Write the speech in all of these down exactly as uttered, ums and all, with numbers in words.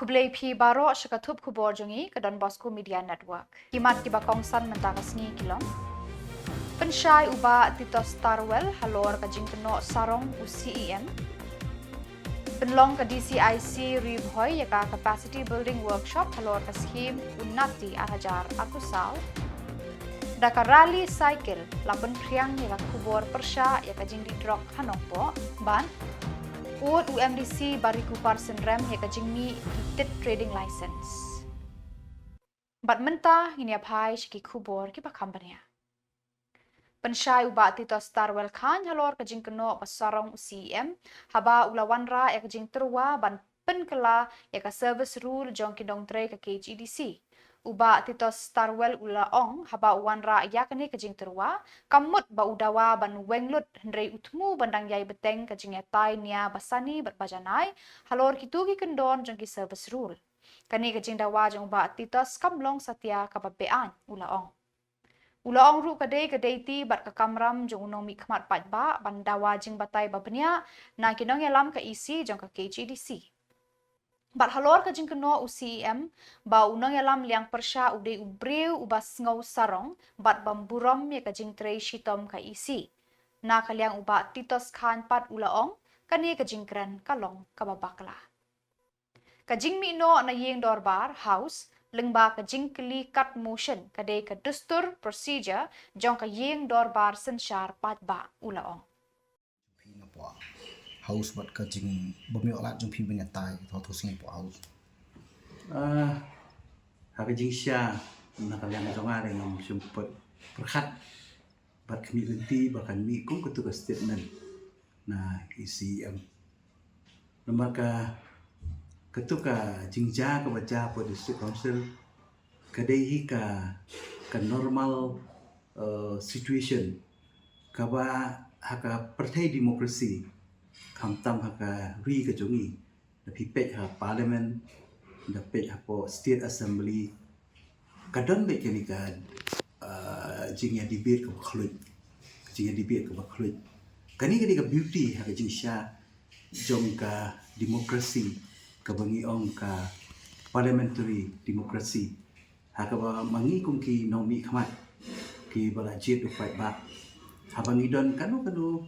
Khublei phi baroh sha ka thup khubor jong ngi ka Don Bosco Media Network. Ki mat kiba kongsan mynta ka sngi ki long: Pynshai u Bah Titos Tarwel halor ka jingkynnoh sarong u C E M. Pynlong ka D C I C Ri Bhoi ïa ka Capacity Building Workshop halor ka skhim Unnati ar hajar arphew saw. Da ka rally cycle la pynphriang ïa ka khubor pyrshah ïa ka jingdih drok ha Nongpoh. Bad ud u M D C Bah Riku Parsynrem ïa ka jingmih ki tit trading license. Bad mynta ngin ïa phai sha ki khubor kiba kham bniah. Pynshai u Bah Titos Tarwel Chyne halor ka jingkynnoh ba sarong u C E M haba u la wanrah ïa ka jingtyrwa ban pynkylla ïa ka service rule jong ki nongtrei ka K H A D C. U Bah Titos Tarwel u la ong haba u wanrah ïa kane ka jingtyrwa, kam mut ba u dawa ban weng lut, hynrei u thmu ban dang ïai bteng ka jingïatai nia ba sani bad ba janai halor kito ki kyndon jong ki service rule. Kane ka jingdawa jong u Bah Titos kam long satia kaba be-aiñ, u la ong. U la ong ruh ka dei ka deiti bad ka kamram jong u nongmihkhmat paidbah ban dawa jingbatai ba bniah na ki nongïalam ka E C jong ka K H A D C. Bad halor ka jingkynnoh u C E M ba u nongïalam liang pyrshah u dei u briew uba sngew sarong bad bym burom ïa ka jingtrei shitom ka E C. Na ka liang u Bah Titos Chyne pat u la ong, kane ka jingkren ka long kaba bakla. Ka jingmih noh na ïing dorbar House lyngba ka jingkylli kat motion ka dei ka dustur, procedure jong ka ïing dorbar synshar paidbah, u la ong. Phi na poh House bad ka jingbym ïoh lad jong phi ban ïatai, to to sing poh House. Ah, ha ka jingshisha na ka liang jong nga dei ngam shym pat pyrkhat bad khmih lynti ba kan mih kum katu ka statement na E C M. Namar ka, katu ka jingjia kaba jia hapoh District Council ka dei hi ka, ka normal, eh, situation kaba ha ka pyrthei democracy, khamtam ha ka ri ka jong ngi, da phi peit ha Parliament, da peit hapoh State Assembly, ka don beit kane ka, ah, jingïa debate kaba khluit. Ka jingïa debate kaba khluit. Kane ka dei ka beauty ha ka jingshisha jong ka democracy kaba ngi ong ka parliamentary democracy. Ha kaba ma ngi kum ki nongmihkhmat kiba la jied u paidbah, haba ngi don kano kano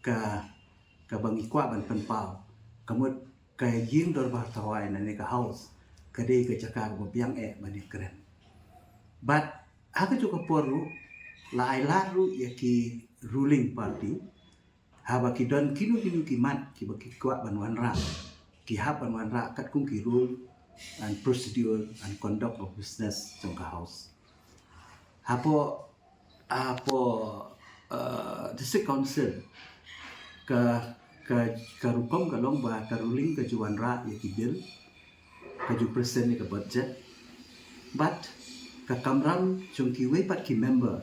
ka, kaba ngi kwah ban pynpaw, ka mut ka ïing dorbar tawai na ne ka House ka dei ka jaka kaba biang eh ban ïakren. Bad ha kajuh ka por ruh la ai lad ruh ïa ki ruling party, haba ki don kino kino ki mat kiba ki kwah ban wanrah, ki hap ban wanrah katkum ki rule and procedure and conduct of business jong ka House. Hapoh, hapoh, eh, District Council ka, ka, ka rukom ka long ba ka ruling ka ju wanrah ïa ki bill, ka ju present ïa ka budget. Bad ka kamram jong kiwei pat ki member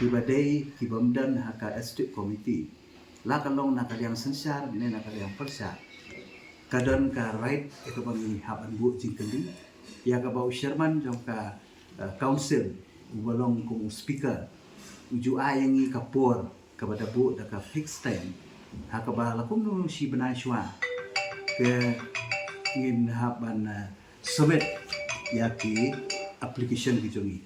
kiba dei kibym don ha ka executive committee, la ka long na ka liang synshar ne na ka liang pyrshah, ka don ka right ïa kaba ngi hap ban buh jingkylli ïa kaba u chairman jong ka, eh, council uba long kum u speaker u ju ai ïa ngi ka por kaba da buh da ka fixed time, ha kaba la kumno shi bnai shuwa ka ngin hap ban, eh, submit ïa ki application ki jong ngi,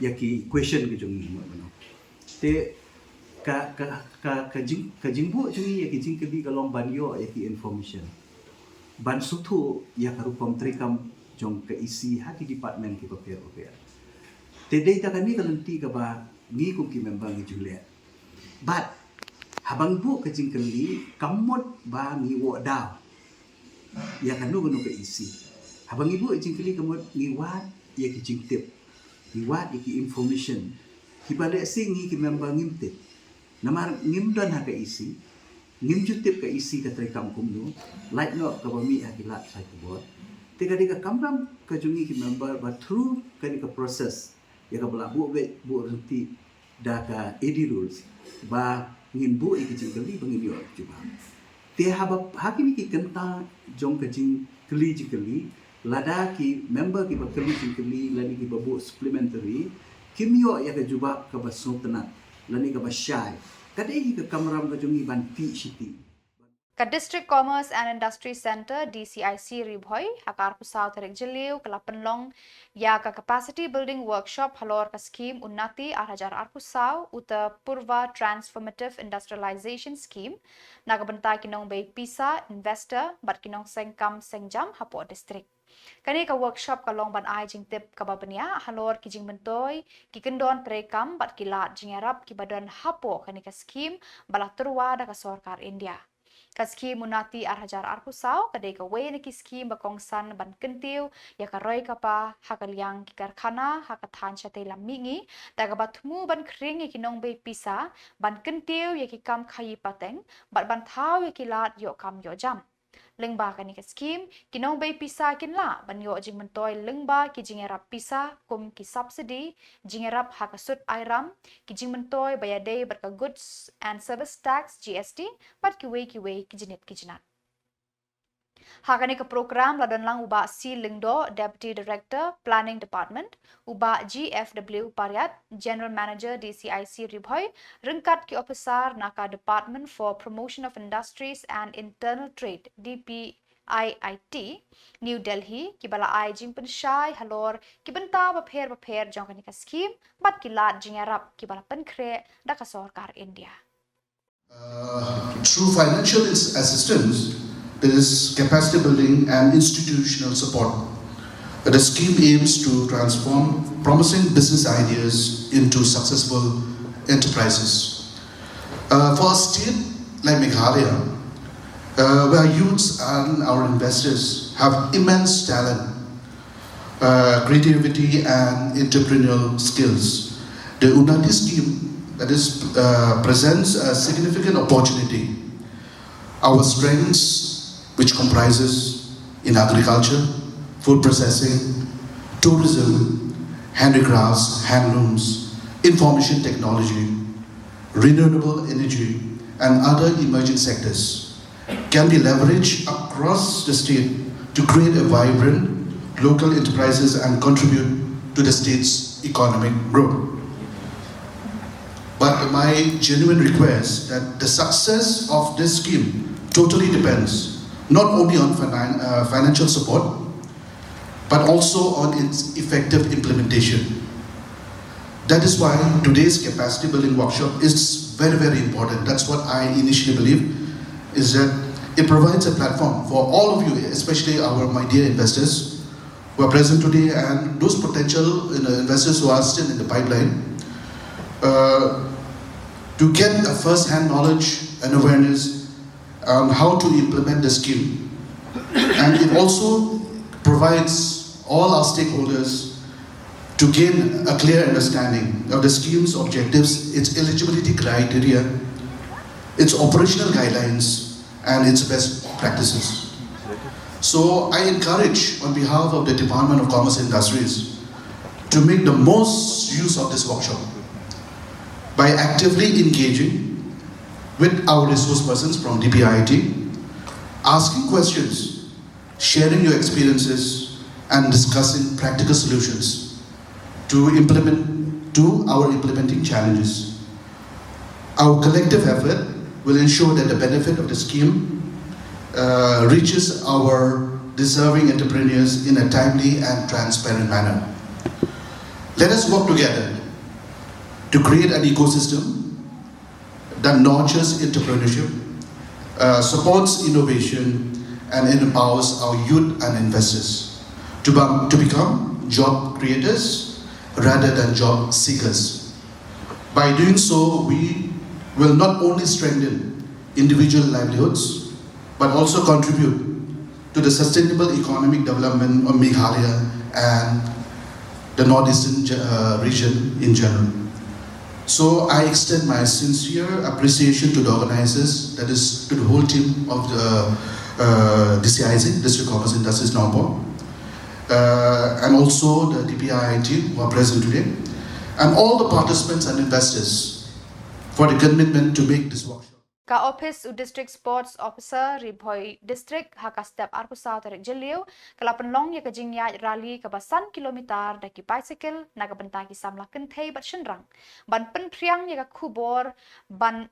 ïa ki question ki jong ngi, mut mano. Te ka, ka, ka, ka jing, ka jingbuh jong ngi ïa ki jingkylli ka long ban ïoh ïa ki information, ban sngewthuh ïa ka rukom treikam jong ka E C ha ki department kiba pher bapher. Te dei da kane ka lynti kaba ngi kum ki member ngi ju leh. Bad haba ngi buh ka jingkylli kam mut ba ngi wad daw ïa kano kano ka E C. Haba ngi buh jingkylli ka mut ngi wad ïa ki jingtip, ngi wad ïa ki information kiba lehse ngi ki member ngim tip. Namar ngim don ha ka E C, ngim ju tip ka E C ka treikam kumno, lait noh kaba mih ha ki lad sait khubor. Te ka dei ka kamram ka jong ngi ki member ba through kane ka process ïa kaba la buh beit buh ryntih da ka A D rules ba ngin buh ïa ki jingkylli ba ngin ïoh jubab. Te haba ha kine ki kynta jong ka jingkylli jingkylli, lada ki member kiba kylli jingkylli lane kiba buh supplementary kim ïoh ïa ka jubab kaba sngewtynnat lane kaba shai, ka dei hi ka kamram ka jong ngi ban tih shi tih. Ka District Commerce and Industry Centre, D C I C, Ri Bhoi, ha ka arphew saw tarik Jylliew, ka la pynlong ïa ka Capacity Building Workshop halor ka skim Unnati arhajar arphew saw, Uttar Purva Transformative Industrialization Scheme, na ka bynta ki nongbei pisa, investor, bad ki nongseng kam seng jam hapoh district. Kane ka workshop ka long ban ai jingtip kaba bniah halor ki jingmyntoi, ki kyndon treikam bad ki lad jingïarap kiba don hapoh kane ka skim ba la tyrwa da ka sorkar India. Ka skim Unnati arhajar arphew saw ka dei kawei na ki skim ba kongsan ban kyntiew ïa ka roi ka par ha ka liang ki karkhana ha ka thaiñ shatei lam mihngi, da kaba thmu ban khring ïa ki nongbei pisa, ban kyntiew ïa ki kam khaïi pateng, bad ban thaw ïa ki lad ïoh kam ïoh jam. Lyngba kane ka skim, ki nongbei pisa kin lah ban ïoh jingmyntoi lyngba ki jingïarap pisa kum ki subsidy, jingïarap ha ka sut airam, ki jingmyntoi ba ïadei bad ka Goods and Service Tax, G S T, bad kiwei kiwei ki jingit ki jingat. Ha kane ka program la don lang u Bah C Lyngdoh, Deputy Director, Planning Department, u Bah G F W Pariat, General Manager, D C I C, Ri Bhoi, ryngkat ki ophisar na ka Department for Promotion of Industries and Internal Trade, D P I I T, New Delhi, kiba la ai jingpynshai halor ki bynta bapher bapher jong kane ka skim bad ki lad jingïarap kiba la pynkhreh da ka sorkar India. Uh, through financial ins- assistance, there is capacity building and institutional support. The scheme aims to transform promising business ideas into successful enterprises. Uh, for a state like Meghalaya, uh, where youths and our investors have immense talent, uh, creativity and entrepreneurial skills, the Unnati scheme that is uh, presents a significant opportunity. Our strengths, which comprises in agriculture, food processing, tourism, handicrafts, handlooms, information technology, renewable energy, and other emerging sectors, can be leveraged across the state to create a vibrant local enterprises and contribute to the state's economic growth. But my genuine request that the success of this scheme totally depends not only on finan- uh, financial support, but also on its effective implementation. That is why today's capacity building workshop is very, very important. That's what I initially believe, is that it provides a platform for all of you, especially our my dear investors who are present today and those potential, you know, investors who are still in the pipeline, uh, to get a first-hand knowledge and awareness on how to implement the scheme. And it also provides all our stakeholders to gain a clear understanding of the scheme's objectives, its eligibility criteria, its operational guidelines, and its best practices. So I encourage, on behalf of the Department of Commerce and Industries, to make the most use of this workshop by actively engaging with our resource persons from D P I I T, asking questions, sharing your experiences, and discussing practical solutions to implement to our implementing challenges. Our collective effort will ensure that the benefit of the scheme uh, reaches our deserving entrepreneurs in a timely and transparent manner. Let us work together to create an ecosystem that nurtures entrepreneurship, uh, supports innovation, and empowers our youth and investors to, be- to become job creators rather than job seekers. By doing so, we will not only strengthen individual livelihoods, but also contribute to the sustainable economic development of Meghalaya and the northeastern ge- uh, region in general. So I extend my sincere appreciation to the organizers, that is, to the whole team of the uh, D C I C, District Commerce Industries Nongpoh, uh, and also the D P I I T who are present today, and all the participants and investors for the commitment to make this workshop. Ka ophis u District Sports Officer Ri Bhoi District ha ka step arphew saw tarik Jylliew ka la pynlong ïa ka jingïaid rali kaba san kilometer da ki bicycle na ka bynta ki samla kynthei bad shynrang ban pynphriang ïa ka khubor ban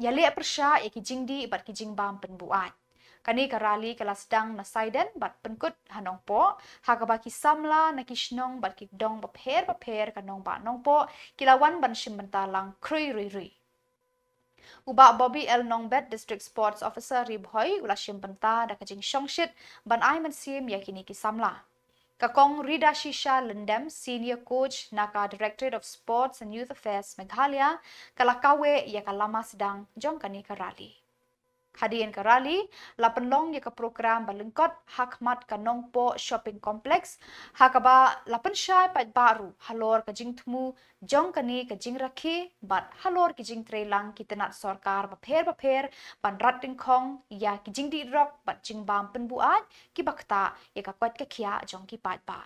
ïaleh pyrshah ïa ki jingdih bad ki jingbam pynbuaid. Kane ka rally ka la sdang na Saiden bad pynkut ha Nongpoh, ha kaba ki samla na ki shnong bad ki dong bapher bapher ka nongbah Nongpoh ki la wan ban shim bynta lang khrui rui rui. U Bah Bobby L Nongbet, District Sports Officer Ri Bhoi, u la shim bynta da ka jingshongshit ban ai mynsiem ïa kine ki samla. Ka Kong Rida Shisha Lyndem, Senior Coach na ka Directorate of Sports and Youth Affairs Meghalaya, ka la kaweh ïa ka lama sdang jong kane ka rally. Hadien ka rally, la pynlong ïa ka program ba lyngkot ha khmat ka Nongpoh Shopping Complex, ha kaba la pynshai paidbah ruh halor ka jingthmu jong kane ka jingrakhe bad halor ki jingtrei lang ki tnat sorkar bapher bapher ban rat dyngkhong ïa ki jingdih drok bad jingbam pynbuaid kiba ktah ïa ka koit ka khiah jong ki paidbah.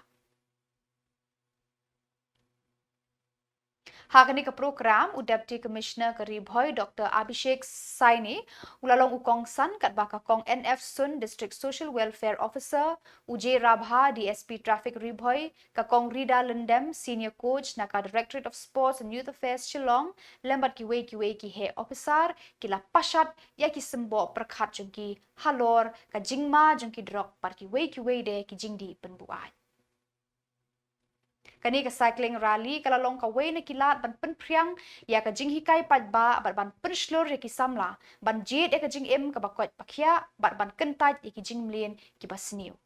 Ha kane ka program, u Deputy Commissioner ka Ri Bhoi, Doctor Abhishek Saini, u la long u kongsan, katba ka Kong N F Sun, District Social Welfare Officer, u J Rabha, D S P Traffic Ri Bhoi, ka Kong Rida Lyndem, Senior Coach na ka Directorate of Sports and Youth Affairs Shillong, lem bad kiwei kiwei ki heh officer, ki la pashat ïa ki symboh pyrkhat jong ki halor ka jingma jong ki drok bad kiwei kiwei de ki jingdih pynbuaid. Kane ka cycling rally ka la long kawei na ki lad ban pynphriang ïa ka jinghikai paidbah bad ban pynshlur ïa ki samla ban jied ïa ka jingim kaba koit ba khiah bad ban kyntait ïa ki jingmlien kiba sniew.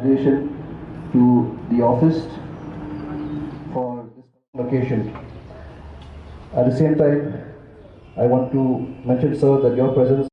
Relation to the office for this occasion. At the same time, I want to mention, sir, that your presence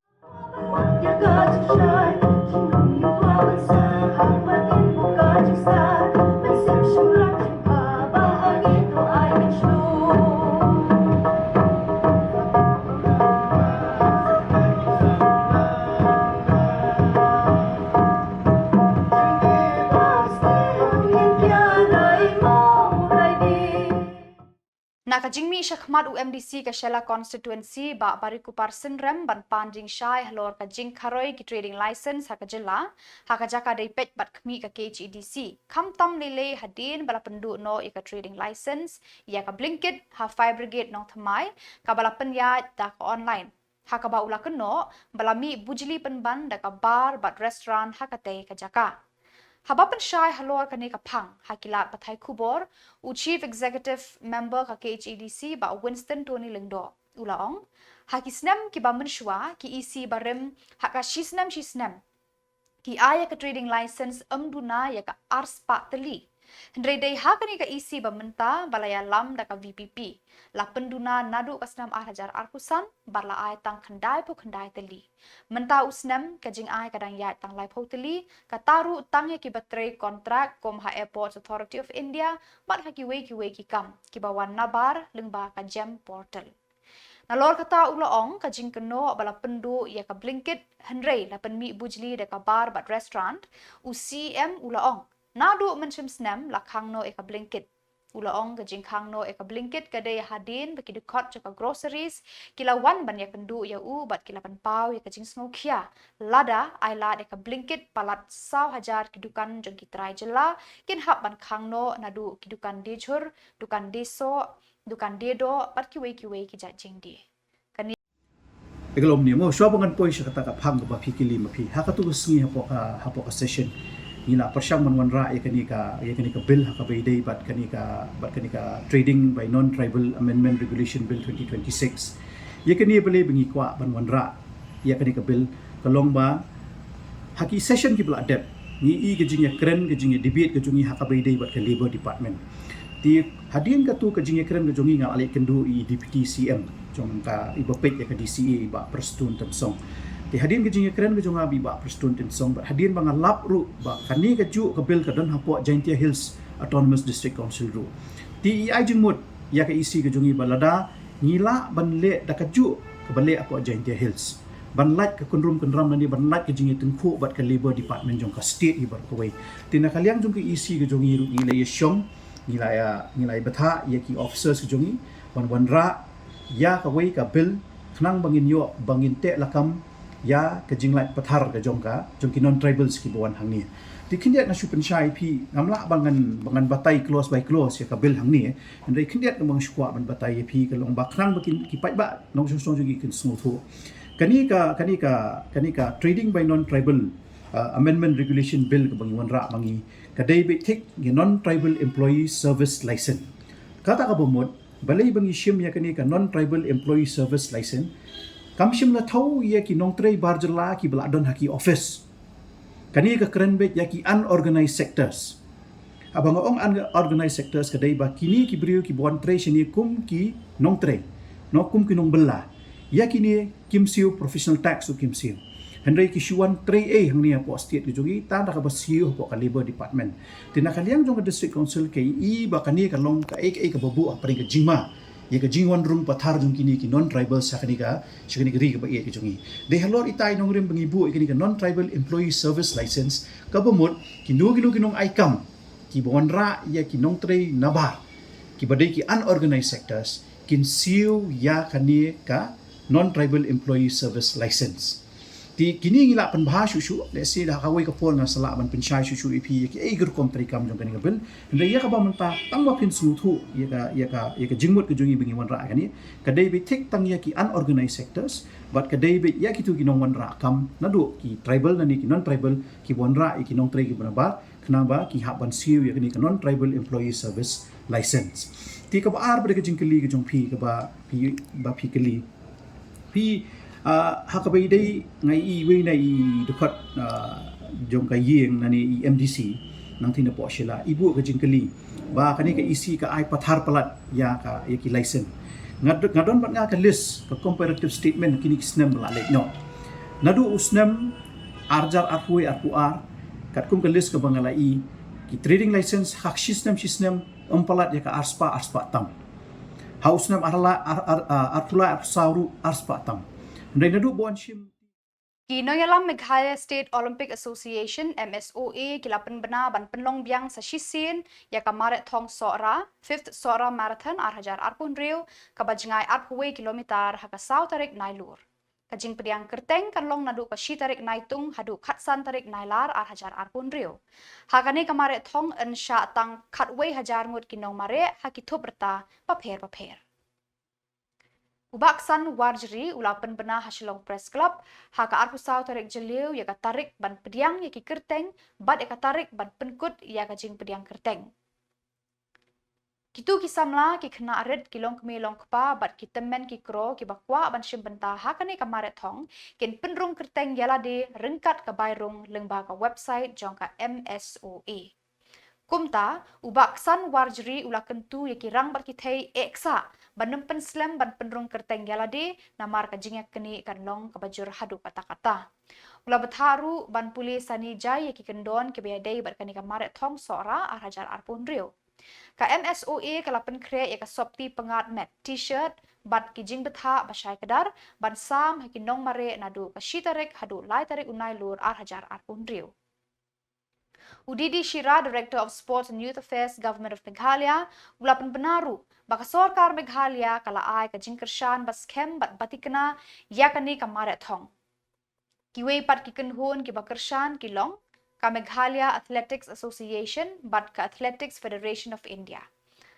Na Ka jingmih shakhmat u MDC ka Shella Constituency, Bah Barikupar Synrem, ban pan jingshai halor ka jingkharoi ki trading license ha ka jylla, ha ka jaka dei peit bad khmih ka KHADC, khamtam lei lei hadien ba la pynduh noh ïa ka trading license ïa ka Blinkit ha Fire Brigade Nongthymmai, kaba la pynïaid da ka online, ha kaba u la kynnoh ba la mih bujli pynban da ka bar bad restaurant ha katei ka jaka. Haba pynshai halor kane ka phang ha ki lad pathai khubor, u Chief Executive Member ka KHADC, Bah Winston Tony Lyngdoh, u la ong, ha ki snem kiba mynshuwa, ki EC barim ha ka shisnem shisnem ki ai ïa ka trading license ym duna ïa ka arspah tylli. Hynrei dei ha kane ka EC ba mynta ba la ïalam da ka VPP, la pynduna naduh ka snem ar hajar arphew san bad la ai tang khyndai phew khyndai tylli. Mynta u snem ka jingai ka dang ïaid tang laiphew tylli, kata ruh tang ïa kiba trei kontrak kum ha Airports Authority of India bad ha kiwei kiwei ki kam kiba wan nabar lyngba ka GeM portal. Nalor kata u la ong, ka jingkynnoh ba la pynduh ïa ka Blinkit hynrei la pynmih bujli da ka bar bad restaurant, u CEM u la ong, naduh mynshem snem la khang noh ïa ka Blinkit. U la ong, ka jingkhang noh ïa ka Blinkit ka dei hadien ba ki dkhot jong ka groceries ki la wan ban ïakynduh ïa u bad ki la pynpaw ïa ka jingsngewkhia lada ai lad ïa ka Blinkit, palat saw hajar ki dukan jong ki trai jylla kin hap ban khang noh, naduh ki dukan die jhur, dukan die soh, dukan die doh bad kiwei kiwei ki jait jingdie. Kane. Ïa ka lom ne mo, shuwa ba ngan poi sha kata ka phang kaba phi kylli ma phi, ha katu ka sngi hapoh ka, hapoh ka session, ngi la pyrshang ban wanrah ïa kane ka, ïa kane ka bill ha kaba ïadei bad kane ka, bad kane ka Trading by Non-Tribal Amendment Regulation Bill twenty twenty-six. Ïa kane balei ba ngi kwah ban wanrah ïa kane ka bill, ka long ba ha ki session kiba la dep, ngi i ka jingïakren, ka jingïadebate ka jong ngi ha kaba ïadei bad ka Labour Department. Te hadien katu ka jingïakren ka jong ngi, nga la leit kynduh i Deputy CEM jong ka, iba peit ïa ka DCA, i Bah Prestone Tynsong. Te hadien ka jingïakren ka jong nga bad i Bah Prestone Tynsong, bad hadien ba nga lap ruh ba kane kajuh ka bill ka don hapoh Jaintia Hills Autonomous District Council ruh. Te i ai jingmut ïa ka EC ka jong ngi ba lada ngi lah ban leh da kajuh kaba leh hapoh Jaintia Hills, ban lait ka kynrum kynram lane ban lait ka jingïatyngkhuh bad ka Labour Department jong ka state hi baroh kawei. Te na ka liang jong ka EC ka jong ngi ruh ngi la ïashong, ngi la ïa, ngi la ïa bthah ïa ki officers ka jong ngi ban wanrah ïa kawei ka bill, khnang ba ngin ïoh, ba ngin teh lakam ïa ka jinglait pathar ka jong ka, jong ki non-tribals kiba wan hangne. Te khyndiat nga shu pynshai ïa phi, ngam lah ba ngan, ba ngan batai clause by clause ïa ka bill hangne. Hynrei khyndiat kaba nga shu kwah ban batai ïa phi ka long ba khnang ba kin, ki paidbah nongshong shnong jong ngi kin sngewthuh. Kane ka, kane ka, kane ka Trading by Non-Tribal, uh, Amendment Regulation Bill kaba ngi wanrah ma ngi, ka dei beit thik ïa Non-Tribal Employee Service License. Kata kaba mut, balei ba ngi shim ïa kane ka Non-Tribal Employee Service License? Kam shym la thew ïa ki nongtrei bar jylla kiba la don ha ki office. Kane ka kren beit ïa ki unorganized sectors. Haba nga ong unorganized sectors ka dei ba kine ki briew kiba wan trei shane kum ki nongtrei, no, kum ki nongbylla. Ïa kine kim siew professional tax ruh kim siew. Hynrei ki shu wan trei ei hangne hapoh state ka jong ngi, tang da kaba siew hapoh ka Labour Department. Te na ka liang jong ka District Council ka i ba kane ka long kaei kaei kaba buh hapdeng ka jingma ïa ka jingwan rung pathar jong kine ki non-tribal sha kane ka, sha kane ka ri kaba ïeit ka jong ngi. Dei halor itai nongrim ba ngi buh ïa kane ka Non-Tribal Employee Service License, kaba mut kino kino ki nongai kam kiba wanrah ïa ki nongtrei nabar, kiba dei ki unorganized sectors, kin siew ïa kane ka Non-Tribal Employee Service License. Te kine ngi la pynbha shuh shuh, lehse da kawei ka por nga sa lah ban pynshai shuh shuh ïa phi ïa kiei ki rukom treikam jong kane ka bill. Hynrei ïa kaba mynta tang ba phin sngewthuh ïa ka, ïa ka, ïa ka jingmut ka jong ngi ba ngi wanrah kane, ka dei beit thik tang ïa ki unorganized sectors, bad ka dei beit ïa kitu ki nongwanrah kam naduh ki tribal lane ki non-tribal kiba wanrah ïa ki nongtrei kiba nabar, khnang ba ki hap ban siew ïa kane ka Non-Tribal Employee Service License. Te kaba ar bad ka jingkylli ka jong phi kaba phi, ba phi kylli. Phi, ah, ha kaba ïadei nga i iwei na i dkhot, ah, jong ka ïing lane i MDC nangtei napoh Shella, i buh ka jingkylli ba kane ka EC ka ai pathar palat ïa ka, ïa ki license. Nga d-, nga don bad nga ka list, ka comparative statement kine ki snem ba la leit noh. Naduh u snem ar hajar arphew wei arphew ar, katkum ka list kaba nga la i, ki trading license ha ka shisnem shisnem ym palat ïa ka arspah, arspah tam. Ha u snem ar la, ar, ar, ah, arphew lai arphew saw ruh arspah tam. Hynrei naduh ba wan shim Ki nongïalam Meghalaya State Olympic Association, M S O A, ki la pynbna ban pynlong biang sa shisien ïa ka Mareh Thong Sohra, Fifth Sohra Marathon, ar hajar arphew hynriew, kaba jngai arphew wei kilometer, ha ka saw tarik Nailur. Ka jingpdiang kyrteng kan long naduh ka shi tarik Naitung haduh khatsan tarik Nailar, ar hajar arphew hynriew. Ha kane ka Mareh Thong yn shah tang khatwei hajar ngut ki nongmareh ha ki thup rta bapher bapher. U Bah Ksan Warjri u la pynbna ha Shillong Press Club ha ka arphew saw tarik Jylliew ïa ka tarik ban pdiang ïa ki kyrteng bad ïa ka tarik ban pynkut ïa ka jingpdiang kyrteng. Kito ki samla, ki khynnah rit, ki longkmie longkpa bad ki tymmen ki kro kiba kwah ban shim bynta ha kane ka Mareh Thong kin pynrung kyrteng ïalade ryngkat ka bai rung lyngba ka website jong ka M S O A. Kumta, u Bah Ksan Warjri u la kyntu ïa ki rang bad ki thei eh ksah ban ym pynslem ban pynrung kyrteng ïalade, namar ka jingïaknieh kan long kaba jur haduh katta katta. U la bthah ruh ban pule sani jai ïa ki kyndon kiba ïadei bad kane ka Mareh Thong Sohra ar hajar arphew hynriew. Ka M S O A ka la pynkhreh ïa ka sopti pyngngad met, T-shirt, bad ki jingbthah ba shai kdar ban sam ha ki nongmareh naduh ka shi tarik haduh lai tarik u Nailur ar hajar arphew hynriew. U D D Shira, Director of Sports and Youth Affairs, Government of Meghalaya, u la pynbna ruh ba ka sorkar Meghalaya ka la ai ka jingkyrshan ba skhem bad ba thikna ïa kane ka Mareh Thong. Kiwei pat ki kynhun kiba kyrshan ki long ka Meghalaya Athletics Association bad ka Athletics Federation of India.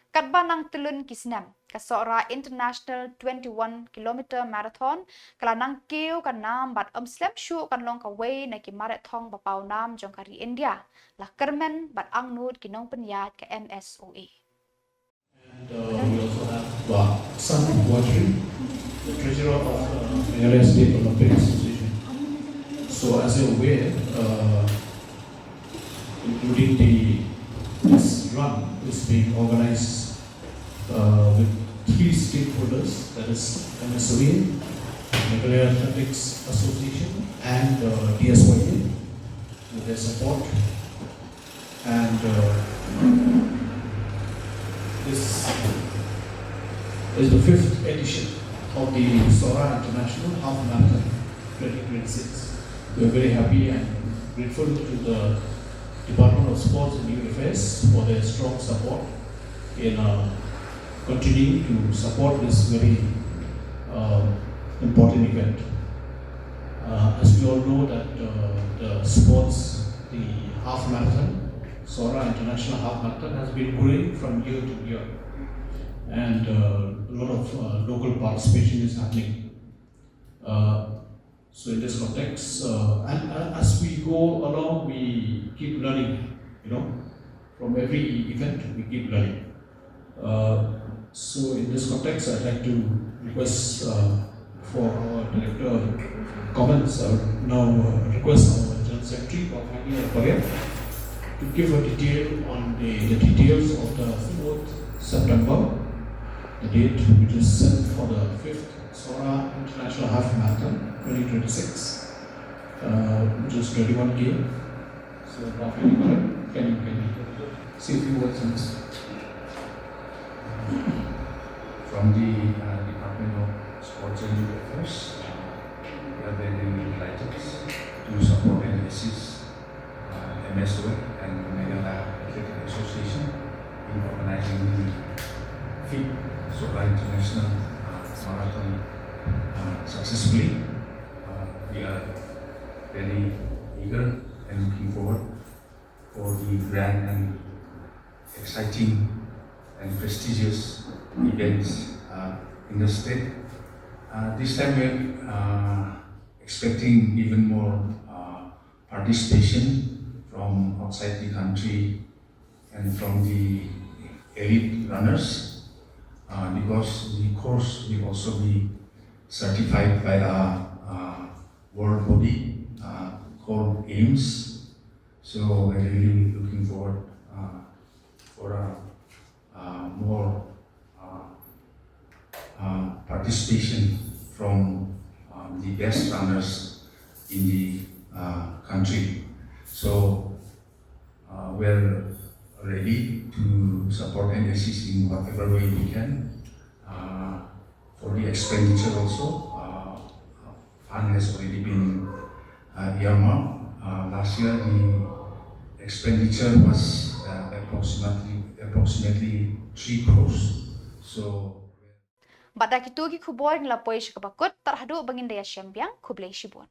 Katba nang tylli ki snem, ka Sohra International twenty-one kilometer marathon ka la nang kiew ka nam bad ym slem shuh kan long kawei na ki Mareh Thong ba paw nam jong ka ri India, la kyrmen bad angnud ki nongpynïaid ka M S O A. And uh, we also have Bah San Watri, the treasurer of uh, Meghalaya State Olympic Association. So as you're aware, uh, including the this run is being organized uh, with three stakeholders, that is M S O A, Meghalaya Athletics Association, and uh, D S Y A, with their support. And uh, this is the fifth edition of the Sohra International Half Marathon twenty twenty-six. We are very happy and grateful to the Department of Sports and Youth Affairs for their strong support in uh, continuing to support this very uh, important event. Uh, as we all know that uh, the sports, the half marathon, Sohra International Half Marathon has been growing from year to year, and uh, a lot of uh, local participation is happening. Uh, so in this context, uh, and uh, as we go along, we keep learning, you know, from every event we keep learning. Uh, so in this context, I'd like to request uh, for our director comments. I would now uh, request our General Secretary, Bah Fandi Alparia, to give a detail on the, the details of the fourth September, the date which is set for the fifth Sohra International Half Marathon twenty twenty-six, uh, which is twenty-one K. So, Bah Fandi, can you, can you say a few words on this? From the uh, Department of Sports and Youth Affairs, uh, we are very delighted to support and assist uh, M S O A and Meghalaya Athletic Association in organizing the fifth Sohra International uh, Marathon uh, successfully. Uh, we are very eager and looking forward for the grand and exciting and prestigious events uh, in the state. Uh, this time we're uh, expecting even more uh, participation from outside the country and from the elite runners uh, because the course will also be certified by a, a world body uh, called AIMS. So we're really looking forward uh, for a, a more uh, uh, participation from um, the best runners in the uh, country. So uh, we're ready to support and assist in whatever way we can. Uh, for the expenditure also, uh, fund has already been Uh, earmark. Uh, last year the expenditure was uh, approximately approximately three crores. So Bad da kitu ki khubor ngi la poi sha kaba kut, tang haduh ba ngin da ïashem biang, khublei shibun.